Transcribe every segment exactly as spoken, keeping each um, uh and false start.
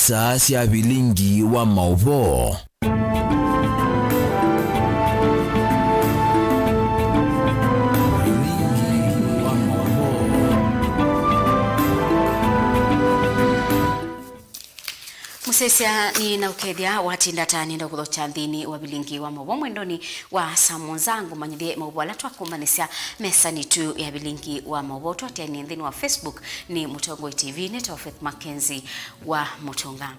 Saa sya vilingi wa maũvoo. Vilingi wa maũvoo. Mũsyaĩĩsya nĩ na ũkethya watinda ta nĩenda kũthokya nthĩnĩ wa vilingi wa maũvoo mwendonĩ wa saa mũonza, ngũmanyĩthye maũvoo ala twakũmbanĩsya mesa yitũ ya vilingi wa maũvoo. Twateanĩe nthĩnĩ wa Facebook nĩ Mũtongoi T V, nĩ Tofeth Mackenzie wa Mũtũnga.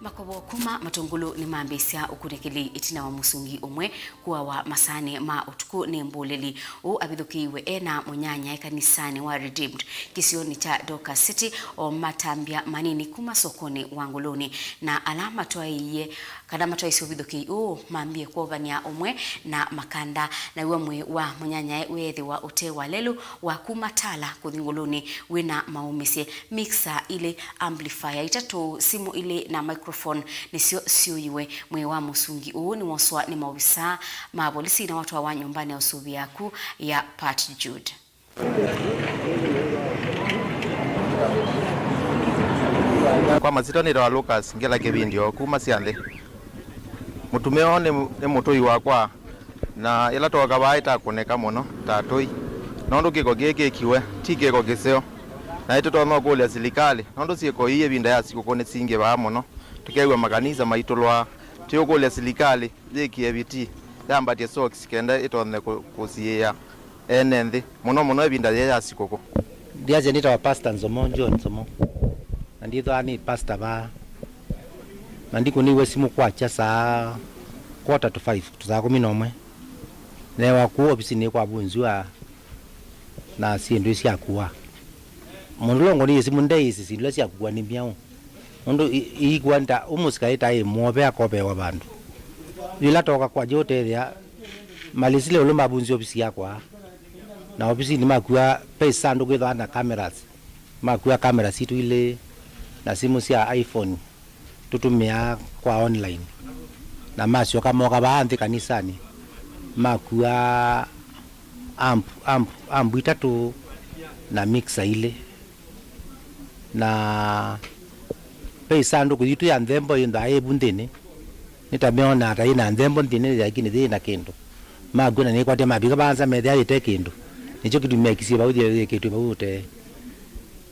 Makovo kuma Matũngũlũ nĩmambĩĩsya ũkunĩkĩli ĩtina wa mũsungi ũmwe kũawa masaanĩ ma ũtukũ nĩ mbũlĩli. Ũũ avithũkĩiwe e na mũnyanyae kanisanĩ wa Redeemed kĩsionĩ kya Dorcas City, o matambya manini kuma sokonĩ wa Ngũlũnĩ, na ala matwaĩie kana matwaĩsye ũvithũkĩi ũũ mambie kwovany'a ũmwe na makanda. Naw'o mwĩĩ wa mũnyanyae weethĩwa ũte wa lelũ wa kuma tala kũthi Ngũlũnĩ wĩ na maũmĩsye, mixer ilĩ, amplifier itatũ, simũ ilĩ na microphone nĩsyo syũiwe. Mwĩĩ wa mũsungi ũũ nĩwoswa nĩ maovisaa ma volisi na watwawa nyũmbanĩ ya ũsũvĩaku ya Pat Jude. Kwa masyĩtwa nĩtawa Lucas Ngela Kĩvindyo kuma Syanthĩ. Mũtumĩa ũũ nĩ, nĩ mũtũi wakwa, na ĩla twooka vaa ĩtakũnĩka mũno ta atũi, nũndũ kĩko kĩĩ kĩkiwe ti kĩko kĩseo, na nĩtũtonya ũkũlya silikalĩ, nũndũ syĩko ii ĩvinda ya sikũkũ nĩsingĩvaa mũno, tũkew'a makanisa maitũlwaa. Twĩũkũlya silikalĩ yĩkĩe vitii, yambatye socks kenda ĩtonye kũ-, kũsiĩĩa ene nthĩ, mũno mũno ĩvinda yĩĩ ya sikũkũ. Ndyasya nĩtawa Pastor Nzomo, John Nzomo, na ndĩthwaa nĩ pastor vaa, na ndikũnĩiwe simũ kwakya saa quarter to five, saa kũmi na ũmwe, neewa kũu ovisinĩ kwavunzw'a na syĩndũ syakua. Mũndũ ũla ũngũnĩie simũ ndeĩsĩ syĩndũ ila syakua nĩ myaũ. Nũndũ i-, iikua nĩ ta ũmũsikalĩ ta ĩ mũove akovewa vandũ. Yĩla tooka kwakya ũtethya, malĩsile ũlũ mavunzya ovisi yakwa. Na ovisinĩ makua ve ĩsandũkũ yĩthwaa na cameras. Makua kamera sitũ ilĩ na simũ sya iPhone tũtũmĩaa kwa online. Na masyoka mooka vaa nthĩ kanisanĩ, makua amp, amp, amp itatũ na mixer ilĩ. Na ve ĩsandũkũ yitũ ya nthembo yĩnthaa yĩ vu nthĩnĩ. Nĩ ta meonaa ta yĩ na nthembo nthĩnĩ, lakini yĩ na kĩndũ. Makua na nĩkwatya mavika vaa nza methĩa yĩte kĩndũ. Nĩkyo kĩtumi mekisie vau yĩ-, yĩkĩtwe vau ũtee.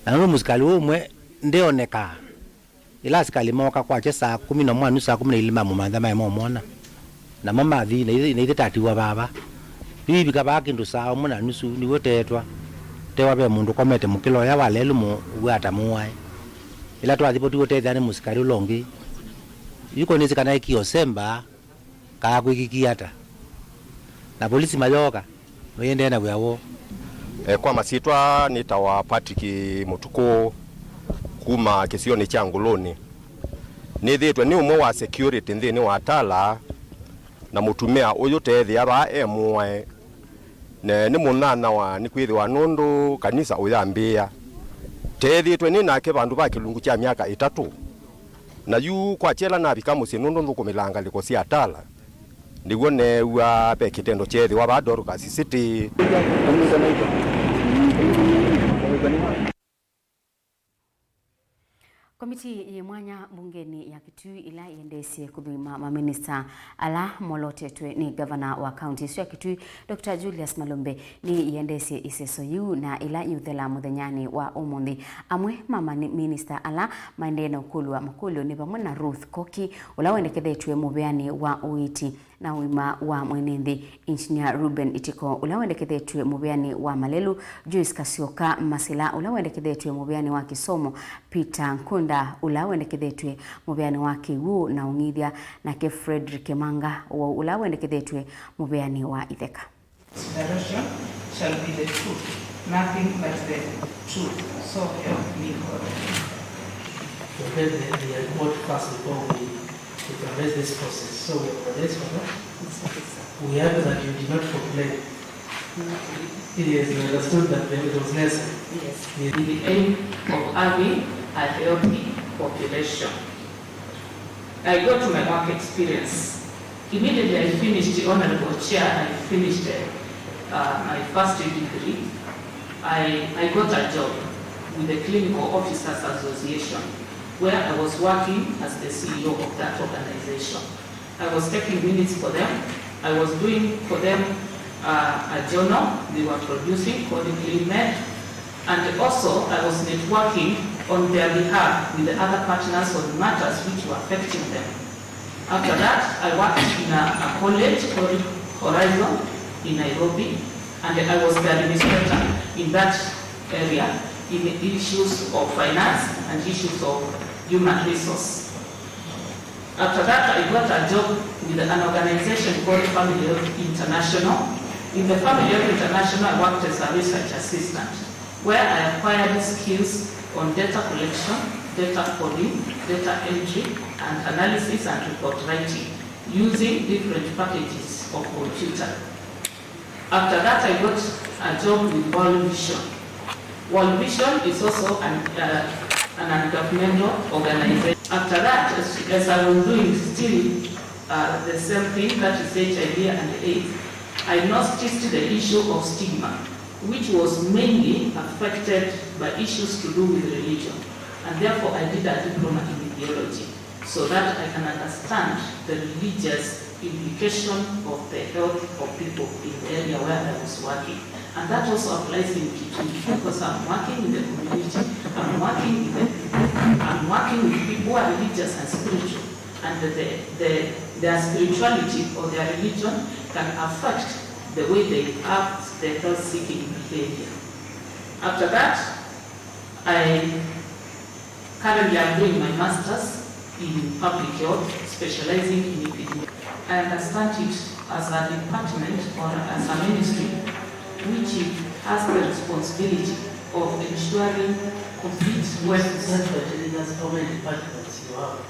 Na nũndũ mũsikalĩ ũũ ũmwe ndeonekaa, ĩla asikalĩ mooka kwakya saa kũmi na ũmwe na nusu, saa kũmi na ilĩ mamũmantha maĩ momwona. Namo mathi, na ithyĩ, na ithyĩ tatiwa vaa. Yu ivika vaa kĩndũ saa ũmwe na nusu, nĩw'o teetwa. Tewa ve mũndũ ũkomete mũkĩla ũya wa lelũ mũw'aa ta mũwae. Ĩla twathi vo, tũtethya nĩ mũsikalĩ ũla ũngĩ. Yu ko nĩsĩ kana ekie ũsemba, kana kwĩkĩkie ata. Na volisi mayooka, maiendee na wĩa woo. E, kwa masyĩtwa nĩtawa Patrick Mũtukũ, kuma kĩsionĩ kya Ngũlũnĩ. Nĩthĩĩtwe nĩ ũmwe wa security nthĩnĩ wa Tala, na mũtumĩa ũyũ teethĩa vaa e mũae, na nĩ mũnyanyawa nĩkwĩthĩwa nũndũ kanisa ũyambĩĩa. Teethĩĩtwe nĩ nake vandũ va kĩlungu kya myaka ĩtatũ, na yu kwakya ĩla navika mũsyĩ nũndũ nthũkũmĩlaa ngalĩko sya Tala, nĩw'o neew'a ve kĩtendo kyeethĩwa vaa Dorcas City. Komitii yĩ mwanya mbungenĩ ya Kitui ĩla yendeesye kũthũima maminista ala molotetwe nĩ ngavana wa kaunti ĩsu ya Kitui, Doctor Julius Malombe, nĩyendeesye ĩseso yĩu, na ĩla yĩũthela mũthenyanĩ wa ũmũnthĩ. Amwe ma maminista ala maendee na ũkũlw'a makũlyo nĩ vamwe na Ruth Koki, ũla wendekethetw'e mũveanĩ wa ũiiti na ũima wa mwene nthĩ, Engineer Reuben Itiko, ũla wendekethetw'e mũveanĩ wa malelũ, Joyce Kasioka Masila, ũla wendekethetw'e mũveanĩ wa kĩsomo, Peter Nkunda, ũla wendekethetw'e mũveanĩ wa kĩw'ũ na ũng'ithya, nake Fredrick Kĩmanga Wau, ũla wendekethetw'e mũveanĩ wa itheka. Direction shall be the truth, nothing but the truth. So help me God. So then the, the report first before we, we commence this process. So we apologize for that. It's okay, sir. We heard that you did not complain. Yes, we understood that there was less. Yes. Yes. In the aim of having a healthy population. I got my work experience. Immediately I finished, Honorable Chair, I finished, uh, my first degree. I, I got a job with the Clinical Officers Association, where I was working as the C E O of that organization. I was taking minutes for them. I was doing for them uh, a journal they were producing called Clean Med. And also, I was networking on their behalf with the other partners on matters which were affecting them. After that, I worked in a, a college called Horizon in Nairobi, and I was the administrator in that area in issues of finance and issues of human resource. After that, I got a job with an organization called Family Health International. In the Family Health International, I worked as a research assistant, where I acquired skills on data collection, data coding, data entry, and analysis and report writing using different packages of computer. After that, I got a job with World Vision. World Vision is also an, uh, an ungovernmental organization. After that, as, as I was doing still uh, the same thing, that is H I V and AIDS, I noticed the issue of stigma, which was mainly affected by issues to do with religion, and therefore I did a diploma in theology so that I can understand the religious implication of the health of people in the area where I was working. And that also applies in Kitui because I'm working in the community, I'm working with the people, I'm working with people who are religious and spiritual, and the, the, their spirituality or their religion can affect the way they act, their health-seeking behavior. After that, I Currently, I'm doing my master's in public health, specializing in epidemiology. I understand it as a department or as a ministry which has the responsibility of ensuring complete wellness. That's what it is, that's how many departments you have.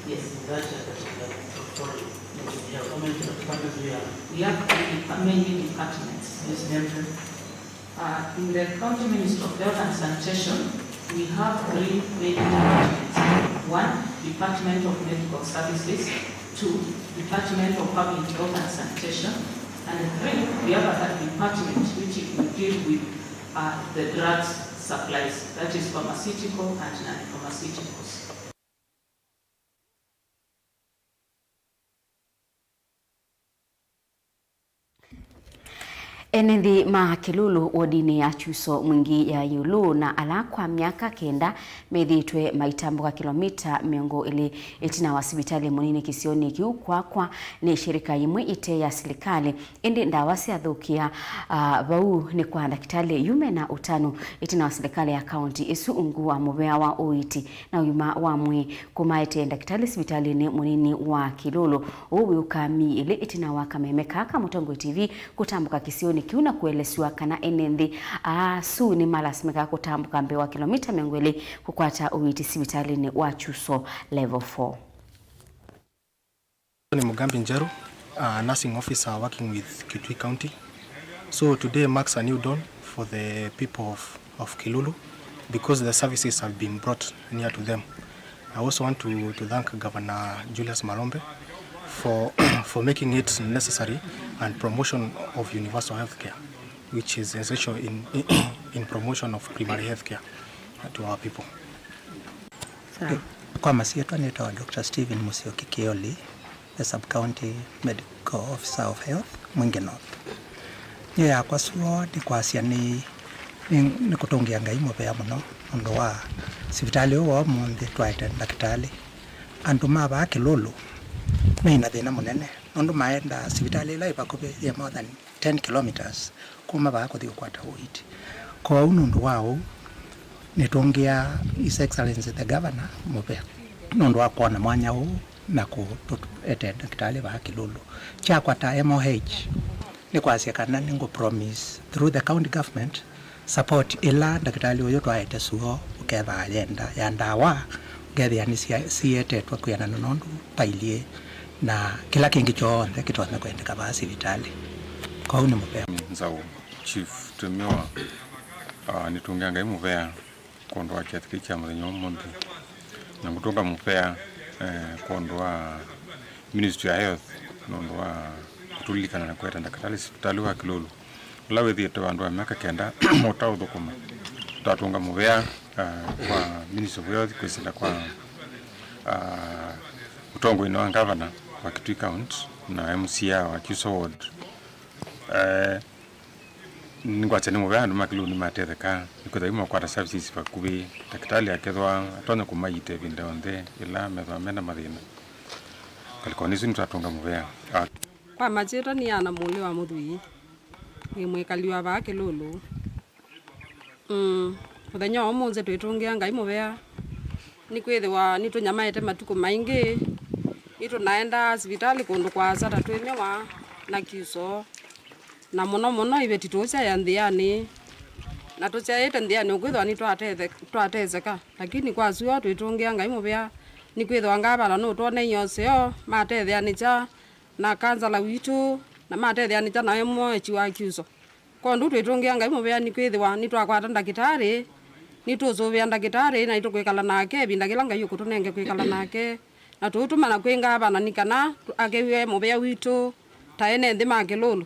Yes. In that particular portfolio. Yes. Yeah, how many departments do you have? We have many depa-, many departments. Yes, ma'am. Uh, in the County Ministry of Health and Sanitation, we have three main departments. One, Department of Medical Services. Two, Department of Public Health and Sanitation. And three, we have a third department which will deal with uh, the drugs supplies, that is pharmaceutical and non-pharmaceuticals. Ene nthĩ ma Kĩlũlũ wodinĩ ya Chuso Mwingi ya ĩũlũ, na ala kwa myaka kenda methĩĩtwe maitambũka kĩlomita mĩongo ĩlĩ ĩtina wa sivitalĩ mũnini kĩsionĩ kĩu kwakwa nĩ shirika yĩmwe ĩte ya silikalĩ, ĩndĩ ndawa syathũkĩa, ah, vau nĩ kwa ndakĩtalĩ yu mena ũtanu ĩtina wa silikalĩ ya kaũnti ĩsu ungu wa mũvea wa ũiiti na ũima wa mwĩĩ. Kũmaetee ndakĩtalĩ sivitalĩnĩ mũnini wa Kĩlũlũ. Ũu wĩ ũkami ĩlĩ ĩtina wa kameme kaa ka Mũtongoi T V kũtambũka kĩsionĩ kĩu na kũelesw'a kana ene nthĩ asu nĩmalasimĩkaa kũtambũka mbee wa kĩlomita mĩongo ĩlĩ kũkwata ũiiti sivitalĩnĩ wa Chuso Level four. Ni Mugambi Njeru, a nursing officer working with Kitui County. So today marks a new dawn for the people of, of Kilulu because the services have been brought near to them. I also want to, to thank Governor Julius Malombe for, for making it necessary and promotion of universal healthcare, which is essential in, in promotion of primary healthcare to our people. Sawa. Kwa masyĩtwa nĩtawa Doctor Stephen Musyoki Kioli, the Sub-County Medical Officer of Health, Mwingi North. Nyie yakwa sua nĩ kwasya nĩ, nĩ, nĩ kũtũngĩa Ngai mũvea mũno nũndũ wa sivitalĩ ũũ wa ũmũnthĩ twaete ndakĩtalĩ. Andũ ma vaa Kĩlũlũ me na thĩna mũnene nũndũ maenda sivitalĩ ĩla ĩ vakuvĩ yĩ more than ten kilometres kuma vaa kũthi kũkwata ũiiti. Kwoou nũndũ wa ũu, nĩtũngĩa His Excellency the Governor mũvea nũndũ wa kwona mwanya ũũ na kũtũete ndakĩtalĩ vaa Kĩlũlũ. Kyakwa ta M O H, nĩ kwasya kana nĩngũ promise through the county government support ĩla ndakĩtalĩ ũyũ twaete suo ũkethĩwa ayenda ya ndawa, ũkethĩa nĩ sya-, siyetetwe kwĩanana nũndũ vailyĩ na kĩla kĩngĩ kyonthe kĩtonya kwendeka vaa sivitalĩ. Kwoou nĩ mũvea. Nzau, Chief Tũmĩwa, ah, nĩtũngĩa Ngai mũvea kwondũ wa kĩathĩ kĩĩ kya mũthenya ũmũnthĩ. Na ngũtũnga mũvea, eh, kwondũ wa Ministry ya Health nũndũ wa kũtũlilikana na kũete ndakĩtalĩ sivitalĩ wa Kĩlũlũ. Ũla wĩthĩĩtwe vandũ va myaka kenda ũtaũthũkũma. Twatũnga mũvea, ah, kwa Ministry of Health kwĩsĩla kwa, Ah, ũtongoinĩ wa ngavana wa Kitui County na M C A wa Kyuso Ward, eh, nĩngwasya nĩ mũvea andũ ma Kĩlũlũ nĩmatetheka, nĩkwĩthĩwa yu makwata services vakuvĩ, ndakĩtalĩ akethwa atonya kũmaiita ĩvinda yonthe ĩla methĩwa mena mathĩna. Ngalĩkonĩ ĩsu nĩtwatũnga mũvea. Ah. Kwa makyĩtwa nĩ Ana Mũlĩ wa Mũthwii, nĩ mwĩkali wa vaa Kĩlũlũ. Mm, mũthenya wa ũmũnthĩ twĩtũngĩa Ngai mũvea, nĩkwĩthĩwa nĩtũnyamaĩte matukũ maingĩ, nĩtũnaendaa sivitalĩ kũndũ kũasa ta twĩmĩwa na Kyuso, na mũno mũno iveti tũũsyaĩa nthĩanĩ, na tũsyaĩte nthĩanĩ ũkwĩthĩwa nĩtwatetheka, twateseka, lakini kwa sure twĩtũngĩa Ngai mũvea, nĩkwĩthĩwa ngavana nũtwoneie ũseo, matetheanĩkya na kansala witũ, na matetheanĩkya na M O H wa Kyuso. Kwondũ twĩtũngĩa Ngai mũvea nĩkwĩthĩwa nĩtwakwata ndakĩtalĩ, nĩtũũsũvĩa ndakĩtalĩ, na nĩtũkwĩkala nake ĩvinda kĩla Ngai ũkũtũnenge kwĩkala nake. Na tũũtũmana kwĩ ngavana nĩ kana akew'e mũvea witũ ta ene nthĩ ma Kĩlũlũ.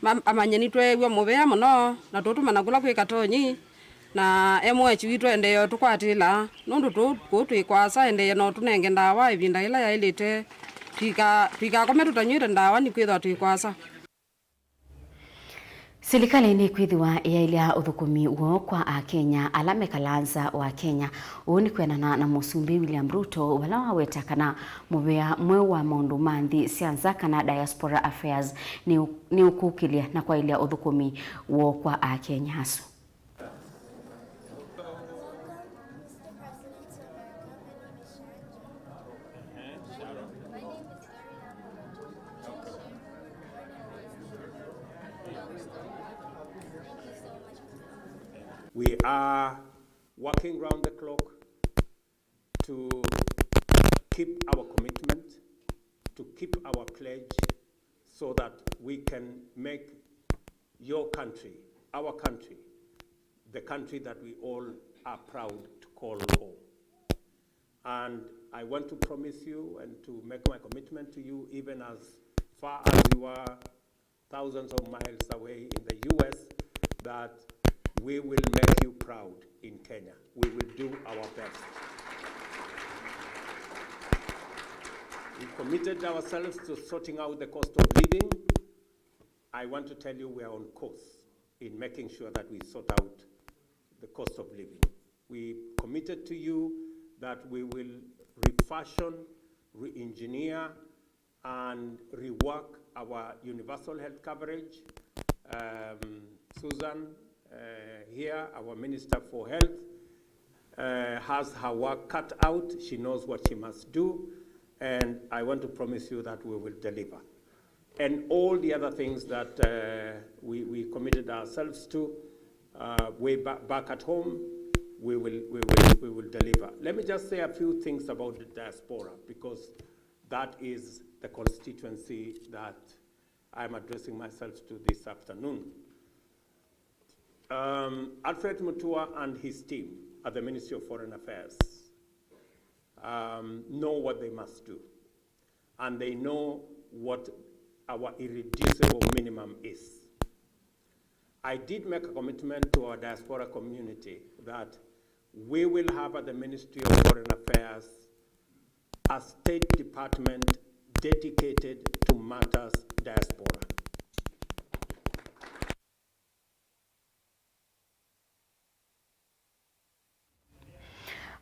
Ma-, amanye nĩtweew'a mũvea mũno, na tũũtũmana kũla kwĩ Katonyi, na M O H witũ endeee ũtũkwatĩla, nũndũ tũũ kũũ twĩ kũasa, endeee na ũtũnenge ndawa ĩvinda yĩla yaĩlĩte. Tũika-, tũikakome tũtanyw'ĩte ndawa nĩkwĩthĩwa twĩ kũasa. Silikalĩ nĩkwĩthĩwa yaĩlya ũthũkũmi woo kwa Akenya ala mekalaa nza wa Kenya. Ũu nĩ kwĩanana na Mũsumbĩ William Ruto, vala waweta kana mũvea mweũ wa maũndũ ma nthĩ sya nza kana diaspora affairs nĩ, nĩũkũkĩlya na kwaĩlya ũthũkũmi woo kwa Akenya asu. We are working round the clock to keep our commitment, to keep our pledge, so that we can make your country, our country, the country that we all are proud to call home. And I want to promise you and to make my commitment to you, even as far as you are thousands of miles away in the U S, that we will make you proud in Kenya. We will do our best. We committed ourselves to sorting out the cost of living. I want to tell you we are on course in making sure that we sort out the cost of living. We committed to you that we will refashion, re-engineer, and rework our universal health coverage. Um, Susan, uh, here, our Minister for Health, uh, has her work cut out. She knows what she must do, and I want to promise you that we will deliver. And all the other things that, uh, we, we committed ourselves to, uh, way ba-, back at home, we will, we will, we will deliver. Let me just say a few things about the diaspora, because that is the constituency that I'm addressing myself to this afternoon. Um, Alfred Mutua and his team at the Ministry of Foreign Affairs, um, know what they must do, and they know what our irreducible minimum is. I did make a commitment to our diaspora community that we will have at the Ministry of Foreign Affairs a State Department dedicated to matters diaspora.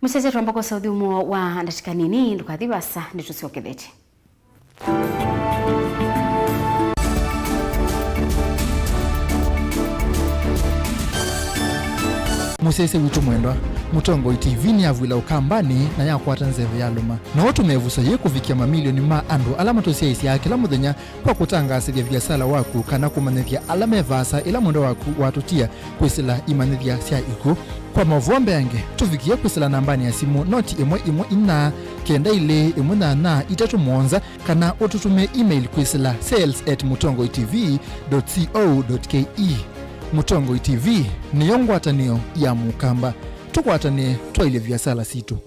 Mũsyaĩĩsya, twamba kwosa ũthyũmũo wa ndatĩka nini, ndũkathi vaasa, nĩtũsyokethetye. Mũsyaĩĩsya witũ mwendwa, Mũtongoi T V nĩyavw'ĩla Ũkambanĩ na yakwata nzeve ya lũma. No ũtũme ĩvuso yĩĩ kũvikĩa mamilioni ma andũ ala matũsyaĩĩsyaa kĩla mũthenya kwa kũtangaasĩthya viasala waku kana kũmanyĩthya ala me vaasa ĩla mwendwa waku watũtia kwĩsĩla imanyĩthya sya ikw'ũ. Kwa maũvoo mbeange, tũvikĩe kwĩsĩla nambanĩ ya simũ noti ĩmwe ĩmwe inya, kenda ilĩ ĩmwe nyanya itatũ mũonza, kana ũtũtũmĩe email kwĩsĩla sales at mũtongoi T V dot co dot K E. Mũtongoi T V nĩyo ngwatanĩo ya Mũkamba. Tũkwatanĩe twaĩlye viasala sitũ.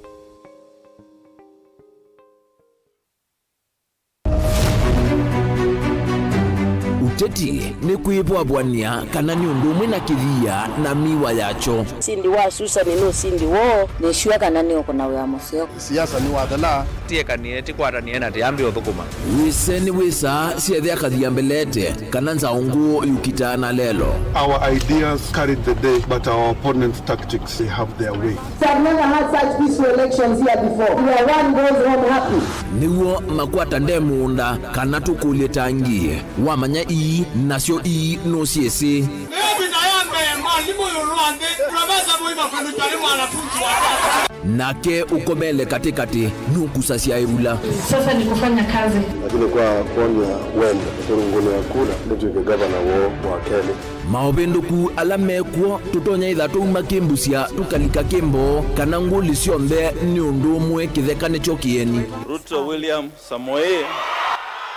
Ũteti Ti nĩ kwĩvwavw'ania kana nĩ ũndũ ũmwe na kĩthia na miwa yakyo. Sindi wa Susani nũsindi woo, nĩsua kana nĩũkũna wĩa mũseo. Siasa nĩwathela. Tiekanie, tikwatanie na tiambi ũthũkũma. Wĩse nĩ wĩsa syethe akathia mbelete, kana nzaũ ngũũ yũkitaa na lelo. Our ideas carried the day, but our opponents' tactics, they have their way. I've never had such peaceful elections here before. Where one goes home happy. Nĩw'o makwata nde mũũnda, kana tũkũlye tangi. Wamanya ii, nasyo ii nũsyĩsĩ. Ĩvinda ya mbee, mwalimũ ĩũlũ wa nthĩ, profesa mũima kwĩlũkya nĩ mwanafunzi wa kwanza. Nake ũkomele katĩkatĩ, nũkusasya ĩvula. Sasa ni kufanya kazi. Lakini kwa kuonia wendo, kũrũngũlĩa kura, nĩtw'ĩke gavana woo wa kelĩ. Maũvĩndũku ala mekw'o, tũtonya ĩtha twauma kĩmbusya, tũkalika kĩmboo, kana ngũlĩ syonthe nĩ ũndũ ũmwe kĩtheka nĩkyo kĩeni. Ruto William Samoei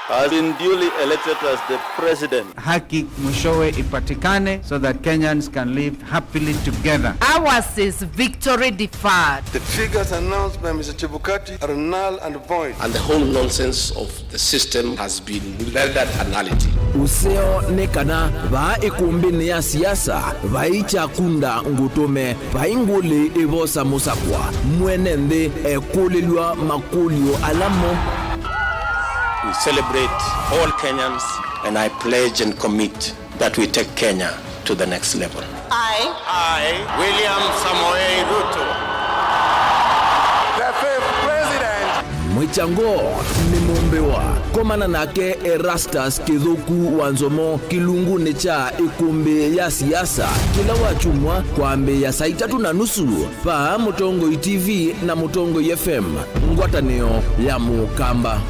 has been duly elected as the president. Haki mwishowe ipatikane so that Kenyans can live happily together. Ours is victory deferred. The figures announced by Mister Chebukati are null and void. And the whole nonsense of the system has been rendered a nullity. Ũseo nĩ kana vaa ĩkũmbĩnĩ ya siasa vai kyakunda ngũtũme, vai ngũlĩ ĩvosa mũsakwa, mwene nthĩ ekũlĩlw'a makũlyo ala mo. We celebrate all Kenyans, and I pledge and commit that we take Kenya to the next level. I, I, William Samoei Ruto, the fifth president. Mwĩkyango nĩ mũmbĩwa. Komana nake Erastus Kĩthũku wa Nzomo kĩlungunĩ kya ĩkũmbĩ ya siasa kĩla wakyumwa kwambĩĩa saa itatũ na nusu vaa Mũtongoi T V na Mũtongoi F M, ngwatanĩo ya Mũkamba.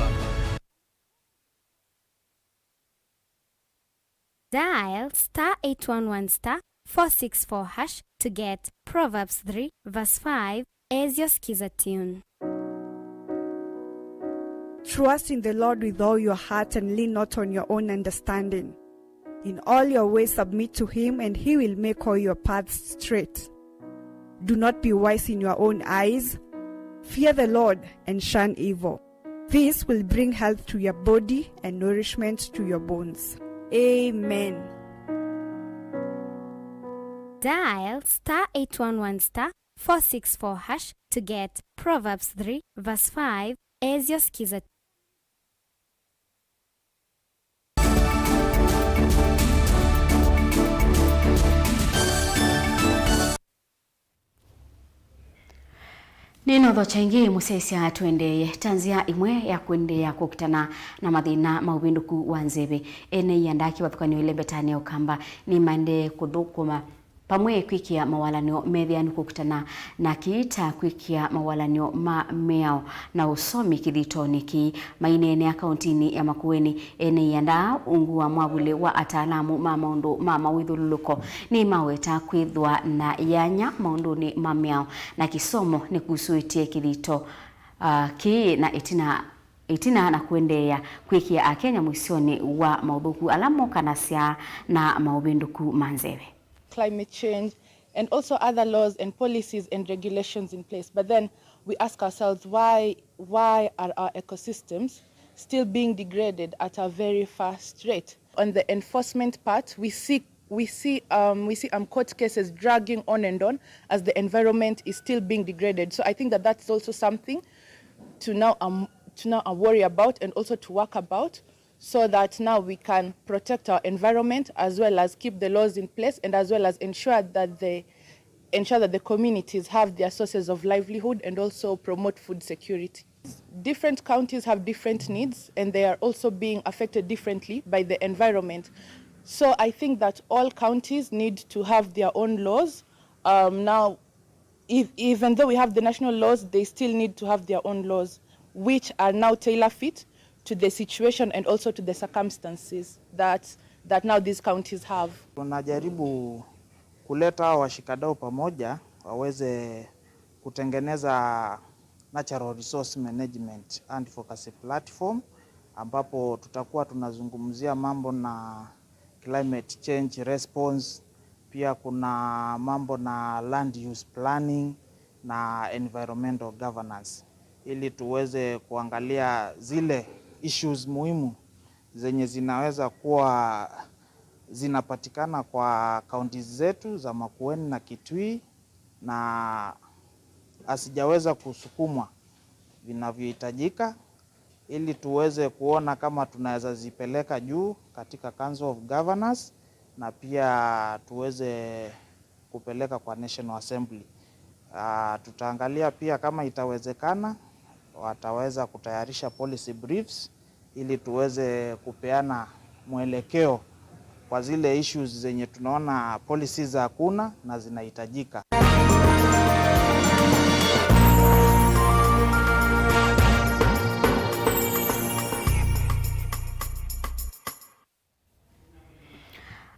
Dial star eight one one star four six four hash to get Proverbs three verse five as your Skiza tune. Trust in the Lord with all your heart and lean not on your own understanding. In all your ways submit to him, and he will make all your paths straight. Do not be wise in your own eyes. Fear the Lord and shun evil. This will bring health to your body and nourishment to your bones. Amen. Dial star eight one one star four six four hash to get Proverbs three verse five as your Skiza. Nĩnũthokya ĩngĩ mũsyaĩĩsya tũendeeye. Ta nzĩa ĩmwe ya kũendeea kũkitana na mathĩna ma ũvĩndũku wa nzeve, ene ianda kĩvathũkany'o ĩlembetanĩ ya Ũkamba nĩmaendee kũthũkũma vamwe kwĩkĩa mawalany'o methĩanu kũkitana na kĩĩ ta kwĩkĩa mawalany'o ma mĩao na ũsomi kĩthitonĩ kĩĩ. Maineenea kaũntinĩ ya Makueni, ene ianda ungu wa mwavuli wa ataalamu ma maũndũ ma mawĩthyũlũlũko nĩmaweta kwĩthwa na yanya maũndũnĩ ma mĩao na kĩsomo nĩkusũĩtye kĩthito, ah, kĩĩ na ĩtina, ĩtina na kũendeea kwĩkĩa Akenya mũisyonĩ wa maũthũku ala mokanasya na maũvĩndũku ma nzeve. Climate change, and also other laws and policies and regulations in place. But then we ask ourselves, why, why are our ecosystems still being degraded at a very fast rate? On the enforcement part, we see, we see, um, we see, um, court cases dragging on and on as the environment is still being degraded. So I think that that's also something to now, um, to now, uh, worry about and also to work about, so that now we can protect our environment as well as keep the laws in place and as well as ensure that the, ensure that the communities have their sources of livelihood and also promote food security. Different counties have different needs and they are also being affected differently by the environment. So I think that all counties need to have their own laws. Um, now, if, even though we have the national laws, they still need to have their own laws, which are now tailor fit to the situation and also to the circumstances that, that now these counties have. Tunajaribu kuleta washikadau pamoja waweze kutengeneza natural resource management advocacy platform, ambapo tutakuwa tunazungumzia mambo na climate change response, pia kuna mambo na land use planning na environmental governance, ili tuweze kuangalia zile issues muhimu zenye zinaweza kuwa Zinapatikana kwa kaunti zetu za Makueni na Kitui na hazijaweza kusukumwa vinavyohitajika ili tuweze kuona kama tunaweza zipeleka juu katika Council of Governors na pia tuweze kupeleka kwa National Assembly. Ah, tutaangalia pia kama itawezekana, wataweza kutayarisha policy briefs ili tuweze kupeana mwelekeo kwa zile issues zenye tunaona policies hakuna na zinahitajika.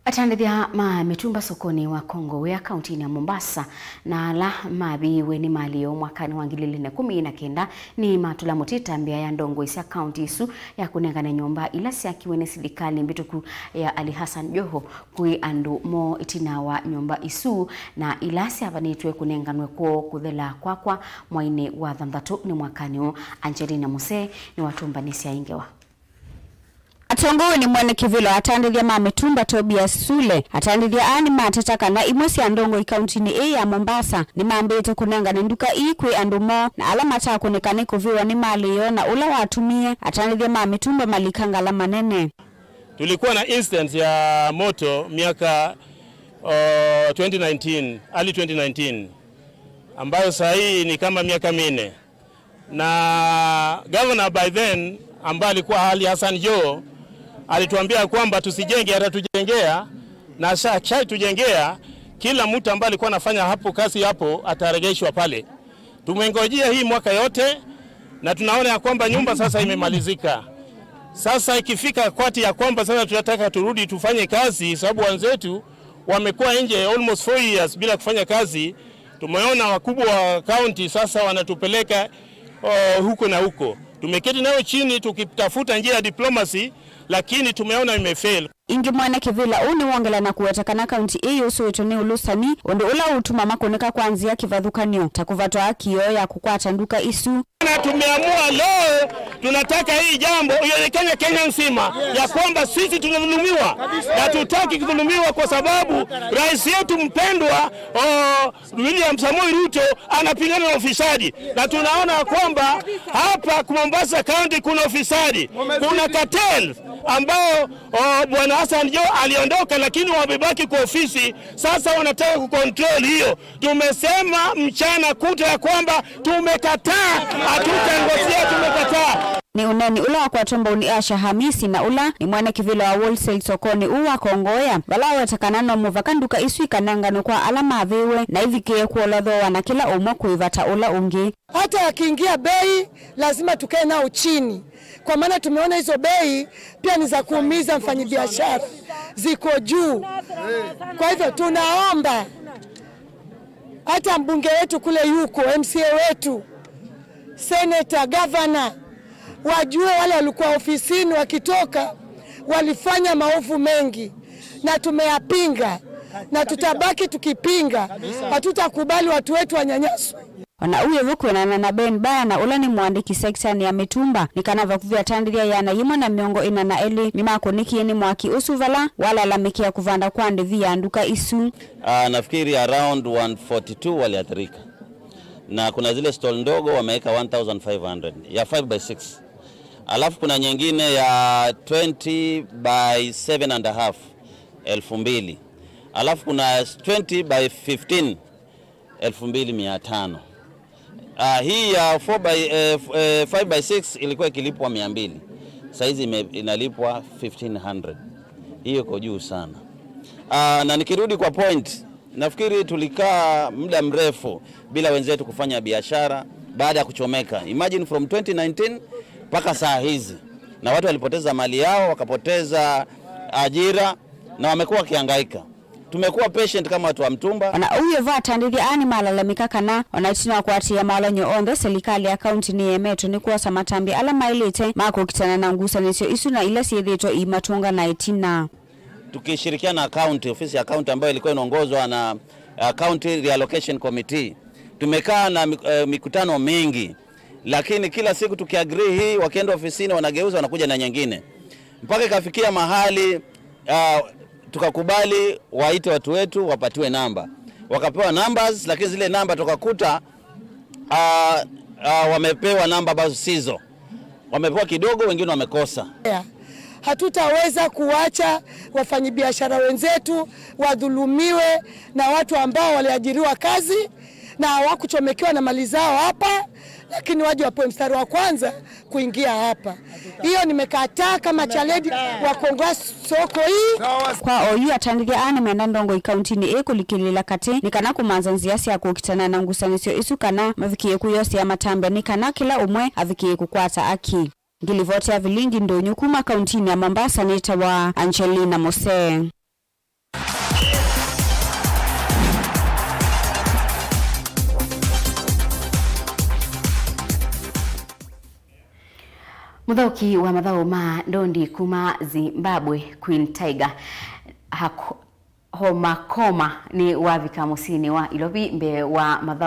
Atandĩthya ma mĩtumba sokonĩ wa Kongowea kauntinĩ ya Mombasa na ala mavĩĩwe nĩ malĩ yoo mwakanĩ wa ngili ilĩ na ĩkũmi na kenda nĩmatũla mũtĩ ĩtambya ya ndongoi sya kaunti ĩsu ya kũnengane nyũmba ila syakiwe nĩ silikalĩ mbĩtũku ya Ali Hassan Joho kwĩ andũ moo ĩtina wa nyũmba isu na ila syavanĩtw'e kũnenganwe kwoo kũthela kwakwa mwainĩ wa thanthatũ nĩ mwakanĩ ũũ. Angelina Musee nĩwatũmbanĩsya ĩ ngewa. Atongoew'e nĩ mwene kĩvĩlo atandĩthya ma mĩtumba Tobias Sule. Atandĩthya aa nĩmateta kana imwe sya ndongoi kauntinĩ ĩĩ ya Mombasa nĩmambĩĩte kũnengane nduka ii kwĩ andũ moo na ala matakũnĩka nĩ kũvĩwa nĩ malĩ yoo na ũla watumie atandĩthya ma mĩtumba malika ngalama nene. Tulikuwa na instance ya moto miaka, uh, twenty nineteen, early twenty nineteen, ambayo saa hii ni kama miaka minne. Na governor by then, ambaye alikuwa Ali Hassan Joho, alituambia kwamba tusijenge, atatujengea, na asha-, ashaitujengea, kila mtu ambaye alikuwa anafanya hapo kazi hapo ataregeshwa pale. Tumengojea hii mwaka yote, na tunaona ya kwamba nyumba sasa imemalizika. Sasa ikifika wakati ya kwamba sasa tunataka turudi tufanye kazi, sababu wenzetu wamekuwa nje almost four years bila kufanya kazi. Tumeona wakubwa wa county sasa wanatupeleka, oh, huko na huko. Tumeketi nao chini tukitafuta njia ya diplomacy, lakini tumeona imefail. Ĩngĩ mwene kĩvĩla ũũ nĩwongela na kũweta kana kaunti ĩĩ yũsũĩtwe nĩ ũlũsani, ũndũ ũla ũũtuma makũnĩka kwa nzĩa kĩvathũkany'o, ta kũvatwa kioo ya kũkwata nduka isu. Na tumeamua leo, tunataka hii jambo ionekane Kenya nzima ya kwamba sisi tunadhulumiwa, na tutaki kudhulumiwa kwa sababu rais yetu mpendwa, oh, William Samoei Ruto anapingana na ufisadi, na tunaona kwamba hapa Mombasa County kuna ufisadi, kuna cartel ambao, oh, Bwana Hassan Joho aliondoka, lakini wamebaki kwa ofisi. Sasa wanataka kucontrol hiyo. Tumesema mchana kutwa ya kwamba tumekataa, hatutangozia, tumekataa. Nĩ ũneeni ũla wakwatwa mbau nĩ Asha Hamisi, na ũla nĩ mwene kĩvĩla wa wholesale sokonĩ ũũ wa Kongowea, vala waweta kana no mũvaka nduka isu ikanenganwe kwa ala mavĩĩwe na ivikĩe kũolwa thooa na kĩla ũmwe kũĩva ta ũla ũngĩ. Hata akiingia bei, lazima tukae nao chini, kwa maana tumeona hizo bei pia ni za kuumiza mfanyabiashara, ziko juu. Kwa hivyo tunaomba hata mbunge wetu kule yuko, M C A wetu, senator, governor, wajue wale walikuwa ofisini wakitoka, walifanya maovu mengi, na tumeyapinga, na tutabaki tukipinga. Hatutakubali watu wetu wanyanyaswe. O na ũu ĩvu kwĩanana na Ben Baya, na ũla nĩ mũandĩki sektanĩ ya mĩtumba, nĩ kana vakuvĩ atandĩthya ĩana yĩmwe na mĩongo ĩna na elĩ nĩmakũnĩkie nĩ mwaki ũsu vala walalamĩkĩa kũvanda kwa ndĩvi ya nduka isu. Ah, nafikiri around one forty-two waliathirika. Na kuna zile stall ndogo wameweka one thousand five hundred, ya five by six. Alafu kuna nyingine ya twenty by seven and a half, elfu mbili. Alafu kuna twenty by fifteen, elfu mbili mia tano. Ah, hii ya four by, eh, f-, eh, five by six ilikuwa ikilipwa mia mbili. Saizi ime-, inalipwa fifteen hundred. Hiyo iko juu sana. Ah, na nikirudi kwa point, nafikiri tulikaa muda mrefu bila wenzetu kufanya biashara baada ya kuchomeka. Imagine from twenty nineteen mpaka saa hizi. Na watu walipoteza mali yao, wakapoteza ajira, na wamekuwa wakihangaika. Tumekuwa patient kama watu wa mtumba. O na ũu ĩvu atandĩthya aa nĩmalalamĩka kana o na ĩtina wa kũatĩĩa maolany'o onthe, silikalĩ ya kaunti nĩyemetwe nĩ kwosa matambya ala maĩlĩte ma kũkitana na ngusanĩsyo isu na ila syĩthĩĩtwe iimatũnga na ĩtina. Tukishirikiana na county, ofisi ya county ambayo ilikuwa inaongozwa na, uh, County Reallocation Committee, tumekaa na mik-, eh, mikutano mingi, lakini kila siku tukiagree hii, wakienda ofisini wanageuza, wanakuja na nyingine, mpaka ikafikia mahali, uh, Tukakubali waite watu wetu wapatiwe namba, wakapewa numbers, lakini zile namba tukakuta, ah, ah, wamepewa namba ambazo sizo, wamepewa kidogo, wengine wamekosa. Hatutaweza kuwacha wafanyabiashara wenzetu wadhulumiwe na watu ambao waliajiriwa kazi na hawakuchomekewa na mali zao hapa, lakini waje wapewe mstari wa kwanza kuingia hapa. Hiyo nimekataa kama chairlady wa kuongoza soko hii. Kwa oyu, atandĩthya aa nĩmenda ndongoi kauntinĩ ĩĩ kũlikĩlĩĩla katĩ nĩ kana kũmanza nzĩa sya kũkitana na ngusanĩsyo isu kana mavikĩĩe kwĩyosea matambya nĩ kana kĩla ũmwe avikĩĩe kũkwata aki. Ngilivoti ya vilingi ndũnyũ kuma kauntinĩ ya Mombasa nĩtawa Angelina Mose. Mũthaũki wa mathaũ ma ndondi kuma Zimbabwe, Queen Tiger, Hako-, Homakoma nĩ wavika mũsyĩnĩ wa Ilovi mbee wa mathaũ